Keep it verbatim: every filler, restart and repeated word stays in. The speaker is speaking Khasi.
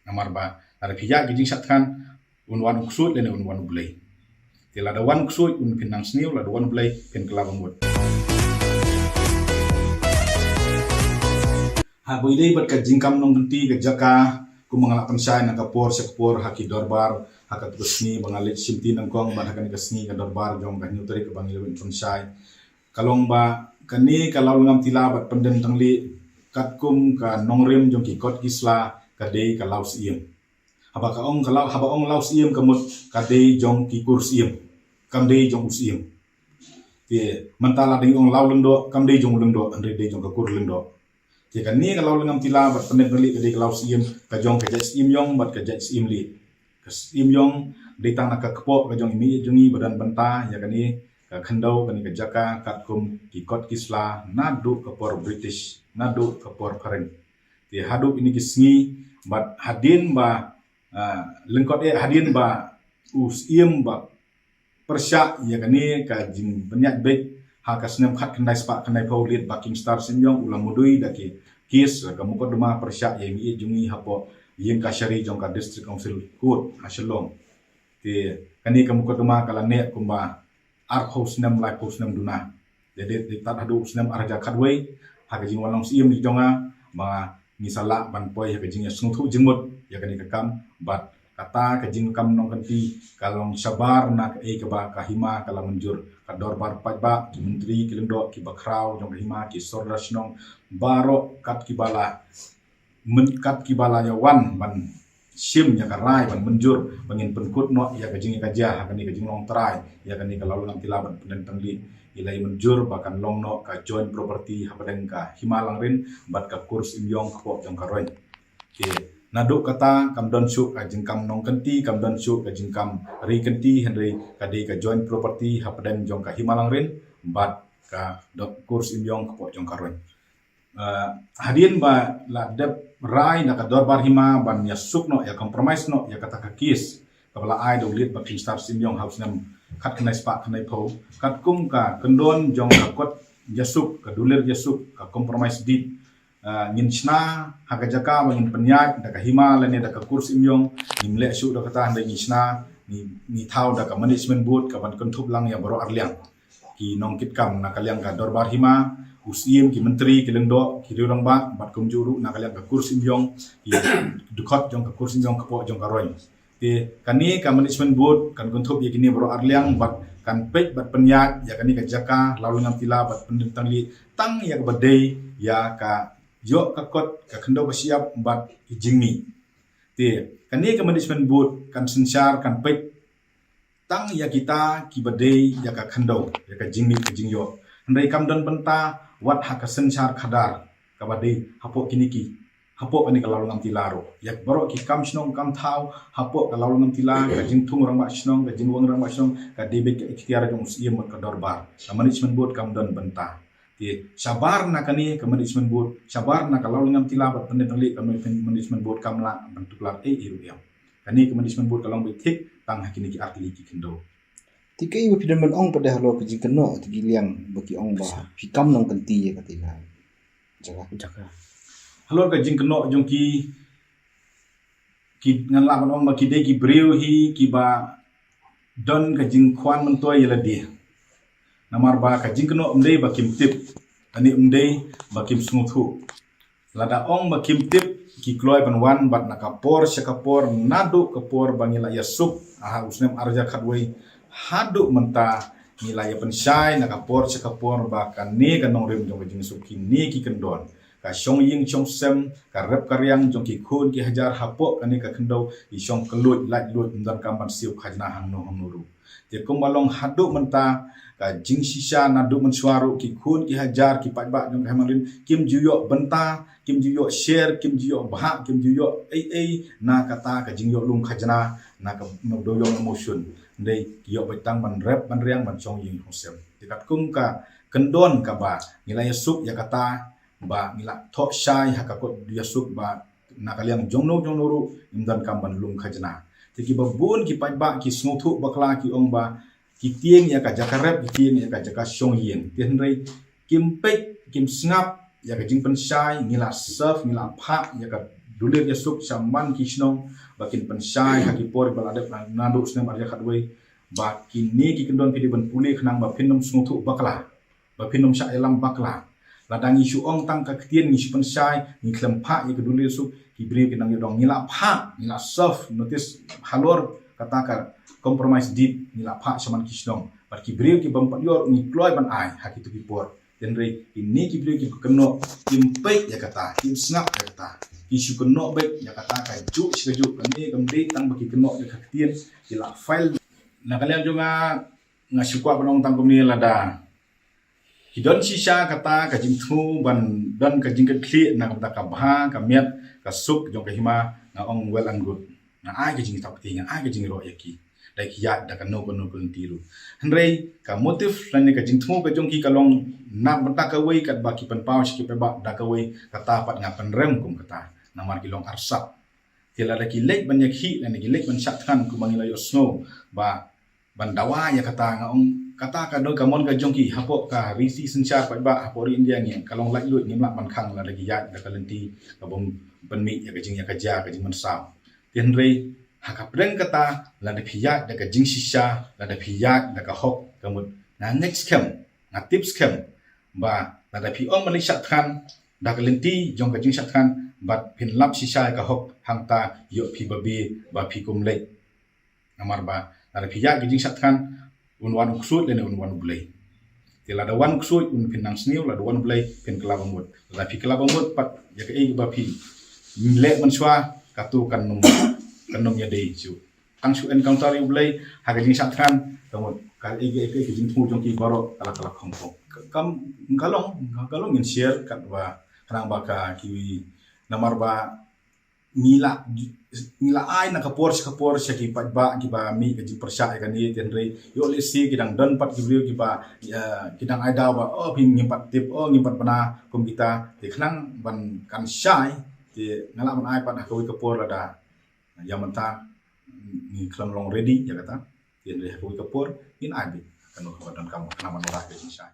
Namar ba lada phi ïaid ka jingshah thngan, un wan u ksuid lane un wan u blei. Te lada wan u ksuid un phin nang sniew, lada wan u blei phin kylla ba mut. Ha ba ïadei bad ka jingkam nongkynti ka jaka, kumba nga la pynshai na ka por sha ka por ha ki dorbar, ha katu ka sngi ba nga leit shimti nyngkong bad ha kane ka sngi ka dorbar jong ka hynñiew tarik ba ngi la pynshai. Ka long ba kane ka Lawlyngam Tila bad Pyndem Thanglieh katkum ka nongrim jong ki kot ki sla ka dei ka Law Syiem. Haba ka ong ka Law, haba ong Law Syiem ka mut ka dei jong ki kur syiem, kam dei jong u syiem. Te mynta la dei ong Law Lyngdoh, kam dei jong u Lyngdoh, hynrei dei jong ka kur Lyngdoh. Te kane ka Lawlyngam Tila bad Pyndem Thanglieh ka dei ka Law Syiem, ka jong ka jait syiem ïong bad ka jait syiem lieh. Ka syiem ïong dei tang na ka kpoh ka jong i mei jong ngi ba don bynta ïa kane ka khyndew, kane ka jaka katkum ki kot ki sla naduh ka por British, naduh ka por phareng. Te haduh ine ki sngi bad hadien ba, ah, lyngkot eh hadien ba u syiem ba pyrshah ïa kane ka jingpynïaid beit ha ka snem khatkhyndai spah khyndaiphew, u Liet Bah Kingstar Syiem Ïong u la mudui da ki kes, ka mukotduma pyrshah ïa i mei jong ngi hapoh ïing kashari jong ka District Council Court ha Shillong. Te kane ka mukotduma ka la neh kumba arphew snem, laiphew snem duna. Te dei, dei tad haduh u snem ar hajar khatwei, ha ka jingwan long syiem jong nga, ba ngi sa lah ban poi ha ka jingïasngewthuh jingmut ïa kane ka kam, bad kata ka jingkam nongkynti ka long shabar na kaei kaba ka hima ka la mynjur. Ka dorbar paidbah, ki myntri ki lyngdoh, ki bakhraw jong ka hima, ki sordar shnong baroh kat kiba la myn-, kat kiba la ïa wan ban shim ïa ka rai ban mynjur ba ngin pynkut noh ïa ka jingïakajia ha kane ka jinglong trai ïa kane ka Lawlyngam Tila bad Pyndem Thanglieh, i la ïa mynjur ba kan long noh ka joint property hapdeng ka Hima Langrin bad ka kur Syiem Ïong kpoh jong ka Roin. Te naduh kata kam don shuh ka jingkam nongkynti, kam don shuh ka jingkam ri kynti, hynrei ka dei ka joint property hapdeng jong ka Hima Langrin bad ka do-, kur Syiem Ïong kpoh jong ka Roin. Uh, hadien ba la dep rai na ka dorbar hima ban ïasuk noh, ïa compromise noh ïa kata ka kes kaba la ai da u Liet Bah Kingstar Syiem Ïong ha u snem khatkhyndai spah khyndaiphew, katkum ka kyndon jong ka kot ïasuk, ka dulir ïasuk, ka compromise deed, uh, ngin shna ha ka jaka ba ngin pynïaid da ka hima lane da ka kur Syiem Ïong, ngim leh shuh da kata, hynrei ngi shna, ngi, ngi thaw da ka management board kaban kynthup lang ïa baroh arliang ki nongkitkam na ka liang ka dorbar hima, u syiem, ki myntri, ki lyngdoh, ki riew rangbah, bad kumjuh ruh na ka liang ka kur Syiem Ïong, ki dkhot jong ka kur Syiem Ïong kpoh jong ka Roin. Te kane ka management board kan kynthup ïa kine baroh arliang bad kan peit bad pynïaid ïa kane ka jaka Lawlyngam Tila bad Pyndem Thanglieh tang ïa kaba dei ïa ka ïoh ka kot, ka khyndew ka shyiap bad ki jingmih. Te kane ka management board kan synshar, kan peit tang ïa kita kiba dei ïa ka khyndew, ïa ka jingmih ka jingïoh. Hynrei kam don bynta wat ha ka synshar khadar kaba dei hapoh kine ki, hapoh kane ka Lawlyngam Tila ruh. Ïa baroh ki kam shnong kam thaw hapoh ka Lawlyngam Tila, ka jingthung rangbah shnong, ka jingweng rangbah shnong, ka dei beit ka iktiar jong u syiem bad ka dorbar. Ka management board kam don bynta. Te shabar na kane ka management board, shabar na ka Lawlyngam Tila bad Pyndem Thanglieh, ka management board kam lah ban tuklar ei ei ruh ïa. Kane ka management board ka long beit thik tang ha kine ki artylli ki khyndew. Te kaei ba phi don ban ong pat halor ka jingkynnoh, te ki liang ba ki ong ba phi kam nongkynti ïa kata ka jaka. Jaka. Halor ka jingkynnoh jong ki, ki ngan lah ban ong ba ki dei ki briew hi kiba don ka jingkhwan myntoi ïa lade. Namar ba ka jingkynnoh ym dei ba kim tip, ani ym dei ba kim sngewthuh. Lada ong ba kim tip, ki kloi ban wan bad na ka por sha ka por, naduh ka por ba ngi la ïasuk ha u snem ar hajar khatwei haduh mynta, ngi la ïa pynshai na ka por sha ka por ba kane ka nongrim jong ka jingsuk, kine ki kyndon, ka shong ïing shong sem, ka rep ka riang jong ki khun ki hajar hapoh kane ka khyndew, ki shong kylluid laitluid, ym donkam ban siew khajna hangno hangno ruh. Te kumba long haduh mynta, ka jingshisha naduh mynshuwa ruh, ki khun ki hajar ki paidbah jong ka Hima Langrin kim ju ïoh bynta, kim ju ïoh share, kim ju ïoh bhah, kim ju ïoh ei ei na kata ka jingïoh lum khajna, na ka, na ka dewïong emotion. Hynrei ki ïoh beit tang ban rep ban riang, ban shong ïing shong sem. Te katkum ka kyndon kaba ngi la ïasuk ïa kata, ba ngi la thoh shai ha ka kot ïasuk ba na ka liang jongno jongno ruh ngim donkam ban lum khajna. Te kiba bun ki paidbah ki sngewthuh bakla, ki ong ba ki tieng ïa ka jaka rep, ki tieng ïa ka jaka shong ïing. Te hynrei kim peit, kim sngap ïa ka jingpynshai, ngi la serve, ngi la phah ïa ka dulir ïa suk shaman ki shnong ba kin pynshai ha ki por ba la dep naduh snem ar hajar khatwei ba kine ki kyndon ki dei ban pule khnang ba phin ym sngewthuh bakla, ba phin ym shah ïalam bakla. Lada ngi shu ong tang ka ktien, ngi shu pynshai, ngi khlem phah ïa ka dulir suk, ki briew ki nang ïoh dong. Ngi la phah, ngi la serve notice halor kata ka compromise deed, ngi la phah shaman ki shnong. Bad ki briew ki bym pat ïoh ruh ngi kloi ban ai ha kito ki por. Hynrei kine ki briew ki kynnoh, kim peit ïa kata, kim sngap ïa kata, ki shu kynnoh beit ïa kata kajuh shi kajuh. Kane kam dei tang ba ki kynnoh ïa ka ktien, ki la file. Na ka liang jong nga, nga shu kwah ban ong tang kumne, lada ki don shisha kata ka jingthmu ban don ka jingkitkhlieh na ka bynta ka bha ka miat ka suk jong ka hima, nga ong well and good. Nga ai ka jingïathuh kti, nga ai ka jingïaroh ïa ki da ki ïaid da kano kano ka lynti ruh. Hynrei ka motive lane ka jingthmu ka jong ki ka long na ka bynta kawei, katba ki pynpaw sha ki paidbah da kawei, kata pat nga pynrem kum kata, namar ki long arsap. Te lada ki leit ban ïakhih lane ki leit ban shah thngan kumba ngi la ïohsngew ba ban dawa ïa kata, nga ong kata ka dei ka mon ka jong ki. Hapoh ka riti synshar paidbah hapoh ri India ngi, ka long laitluid, ngim lah ban khang lada ki ïaid da ka lynti ka bym pynmih ïa ka jingïakajia, ka jingmynsaw. Te hynrei ha ka pdeng kata, lada phi ïaid da ka jingshisha, lada phi ïaid da ka hok, ka mut nga ngeit skhem, nga tip skhem ba lada phi ong ban leit shah thngan da ka lynti jong ka jingshah thngan bad phin lap shisha ïa ka hok, hangta ïoh phi babe ba phi kum leit. Namar ba lada phi ïaid ka jingshah thngan, un wan u ksuid lane un wan u Blei. Te lada wan u ksuid, un phin nang sniew, lada wan u Blei, phin kylla bamut. Lada phi kylla bamut pat ïa kaei ba phi leh mynshuwa, kato kan ym, kan ym ïadei shuh. Tang shu encounter ïa u Blei ha ka jingshah thngan, ka mut kaei kaei ka jingthmu jong ki baroh ka la, ka la khongpong. Ka, kam, ka long, ka long ngin share katba khnang ba ka ki, namar ba ngi la, ngi la ai na ka por sha ka por sha ki paidbah kiba mih ka jingpyrshah ïa kane, te hynrei ïoh lehse ki dang don pat ki briew kiba, ïa, ki dang ai daw ba, oh, phi ngim pat tip, oh, ngim pat bna kum kita. Te khnang ban kan shai, te nga lah ban ai pat ha kawei ka por lada ïa mynta ngi khlem long ready ïa kata. Te hynrei ha kawei ka por ngin ai beit kano kaba donkam khnang ban wanrah ka jingshai.